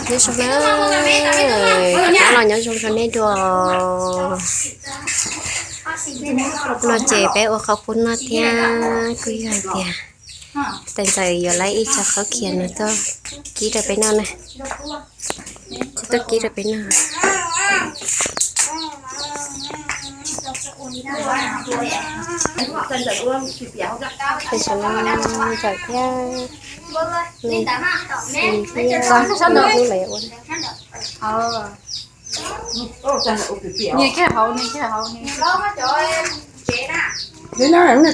Nyob zoo na, rov qab los nyob zoo rau nej dua. No ces peb ua qhauv pub noj thiab kuj yog hais tias tais ntxawm yuav laib ib co qhauv khiav no tuaj kib rau peb noj na. Ces tuaj kib rau peb noj. Peb sawv no ntxawm thiab, thiab hnub lawv ua. No, no, no.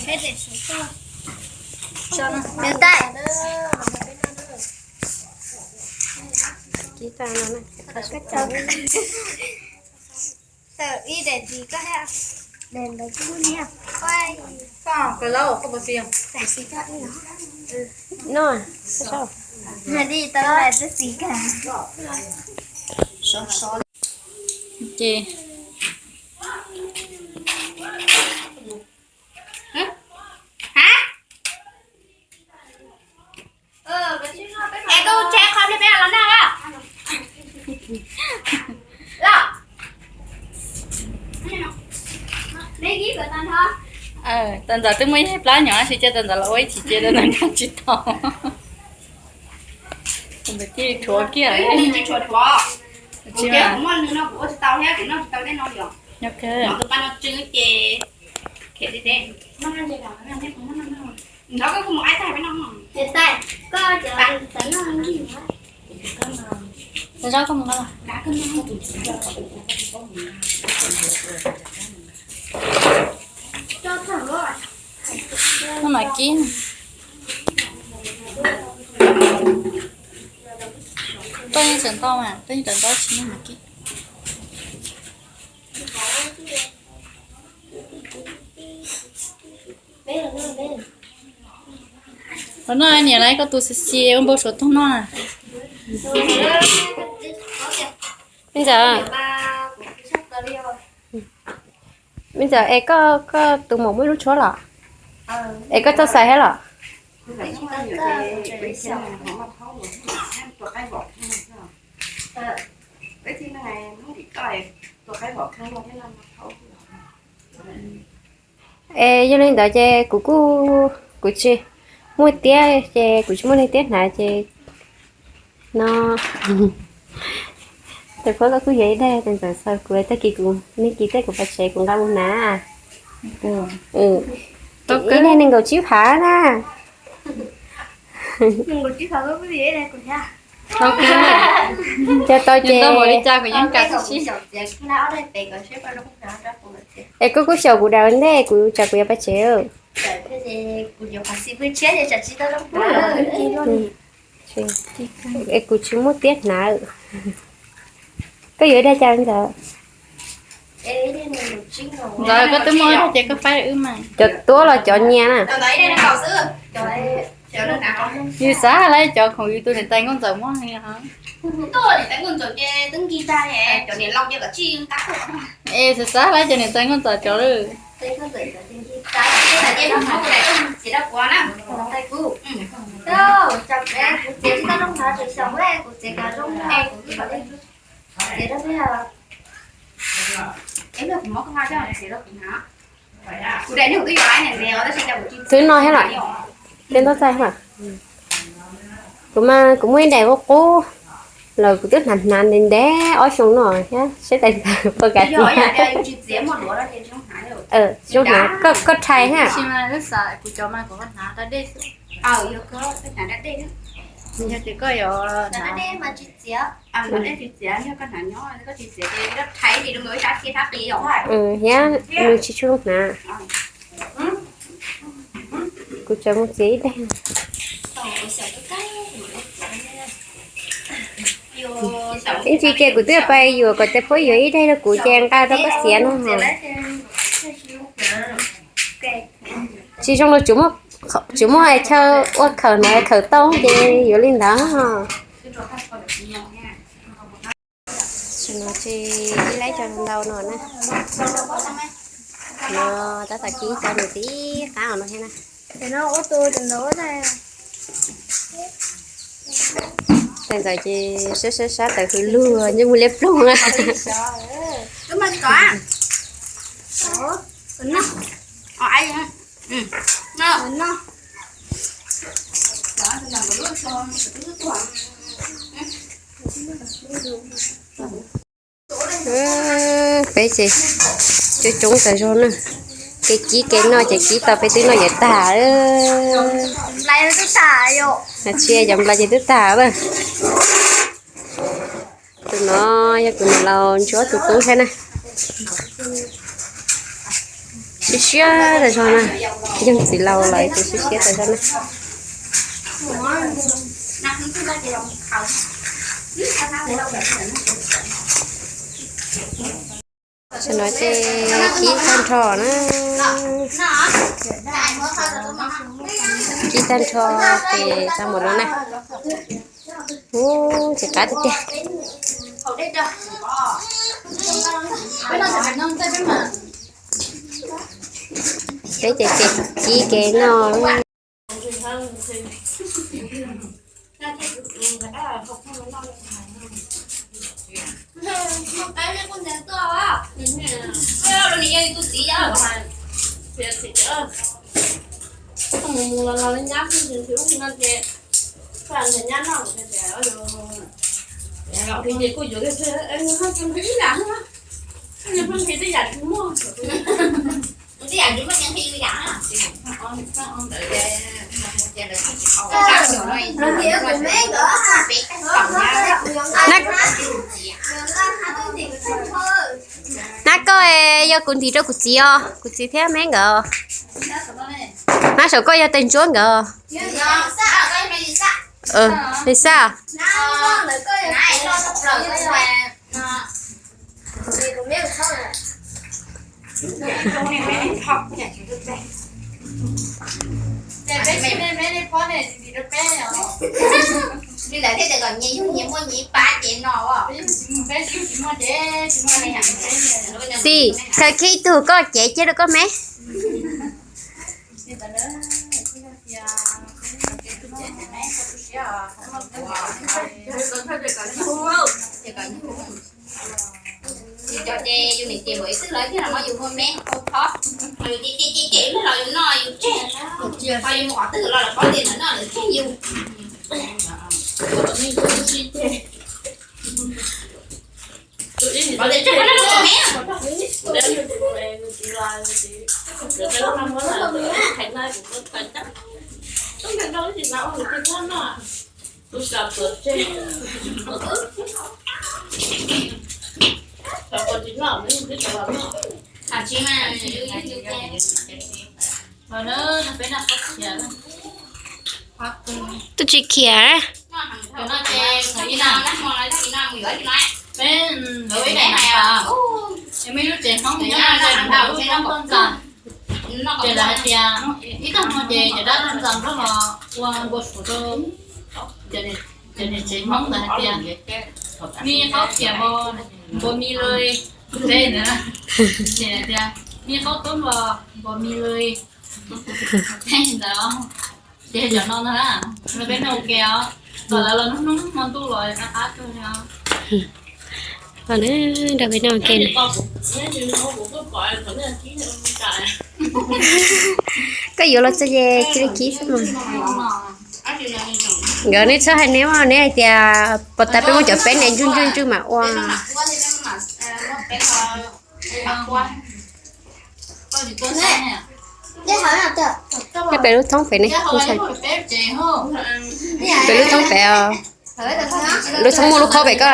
Ces es koj tseg qhov pliag peb los noj. Tais ntxawm twb muaj ib plab nyuam tab sis cia tais ntxawm los ua ib chim ces tais ntxawm noj tsis tau. Tais ntxawm cia li rhuav kiag. Mus mam kib. Tuaj yeej tseem ntau mas, tuaj yeej tseem ntau tsis muaj mam kib. Los noj niam, lawv koj tus xiav xiav ua npau suav tuag noj. Me ntxawm, me ntxawm, es koj, koj tus maum muaj ib lub tshuab los? Es koj txawj xaws thiab los? Es yog li ntawd ces kuv kuj, kuv tsis muaj tiab ces kuv tsis muaj leej tiab hnav ces no. Tus phuab koj kuj yog ib daig tais ntxawm xaws kuv tag kis kuv, nej kis tej kuv pov tsev kuv nqa mus hnav. Ib daig nees nkaum tsib phav na. Cog tau ces, es koj kuj xyaum kuv daim ua ntej kuv tsam kuv yuav pov tsev. Es kuv tsis muaj tiab hnav. Koj yuav ib daig cas ntxawm? Ntxawm koj twb muaj ib daig ces koj faib wb mas. Cov tuab los cov nyias na? Yus xav hais lawm cov khoom yus tus niam tais nkauj ntxawm muab li ho. Es xav xav hais lawm cov niam tais nkauj ntxawm cov lawm. Twb no thiab los? Tej ntaub txaij mas. Kuv mas kuv muaj ib daim ua qub los kuv twb hnav hnav ntev ntev ob xyoo no thiab seb tais ntxawm puas kam txiav. Zoo hnav koj rhais thiab. Yog tias koj yuav hnav, tsis txiav, yog koj hnav nyob koj tsis txiav ces koj thaiv li rau nkawd ib sab thiab sab qis os. Thiab nws tsis tshua hnav. Kuv tseem mus txiav ib daig. Ib ntsis ces kuv twb pais yuav kom tais Phuab yuav ib daig rau kuv ces nqa rau koj txiav no. Tsis zoo los tsis muaj chaw ua khawm na, khawm tau ces yuav li ntawd. Tam no ces ib laib cov ntau no na. No tab tom kib tau nws tib qab no thiab na. Tais ntxawm ces sab sab sab tawm hws lug ntsej muag liab ploog na. Peb ces coob coob tas zog na. Kev kib kev noj ces kib tau peb twb noj yav tag. Tsis yog cov nplai ces twb tag lawm. Tus no yog tus niam laus Ntsuab tus tub thiab na. Siab siab tas zog na, yog txiv laus lawm ces siab siab tas zog na. Tam no ces kib tag nrho na, kib tag nrho ces tau mus no na. Ub, tsis qab tiag tiag. Peb ces kev kib kev noj. Nab koj, yog kuv ntim rau kuv txiv os, kuv txiv thiab me nkawd. Nab saum koj yog tais Ntsuab nkawd. Li xaj. Xij, khaws kiag ib tug koj cev cia rau koj me. Cov ces yus niam cem npaum ib tug lawv thiaj los yus ua me ua phob, yus cem cem cem cem los yus noj yus tseg, ho yus mus qhov twg los lawv paub tias lawv noj lawv tseg yus. Paub tias tseg koj noj me. Twb tsis khiav. Ces lawv hais tias ib tag hmo ces cov dab toj ntxas nrog los ua npau suav rau cov niam tsev Hmoob ntawd hais tias, nej qhaub khiav npua mi lawm, ces hais tias nej qhaub tub npua mi lawm, ntawd. Ces cov no ntag na, peb noj ua ke os, kom lawv los hnub hnub hmo ntuj los qab qab kawg li os. Nrog peb noj ua ke na. Koj yuav los txog ces cia li kib xwb mas. Nkawd neb txhob hais neb, neb hais tias puas tas peb muab cov peb ne ntswj ntswj ntswj mam ua. Nyob pem lub thoob pem ne, pem lub thoob pem os. Lub thoob muaj lub khob pem ko.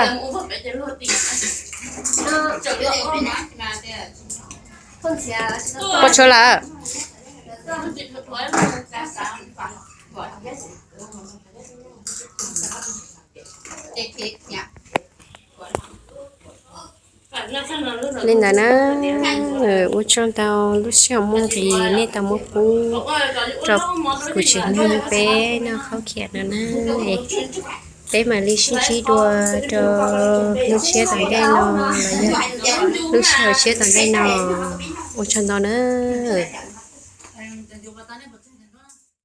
Poj tshuav lawm. Li ntawd na, ua tsaug ntau lub sij hawm muaj nqis nej tau muab pub rau kuv tsev neeg peb noj khaub khiam no na. Peb mam li sib ntsib dua rau hnub tshiab tom ntej no los yog lub sij hawm tshiab tom ntej no. Ua tsaug ntau na.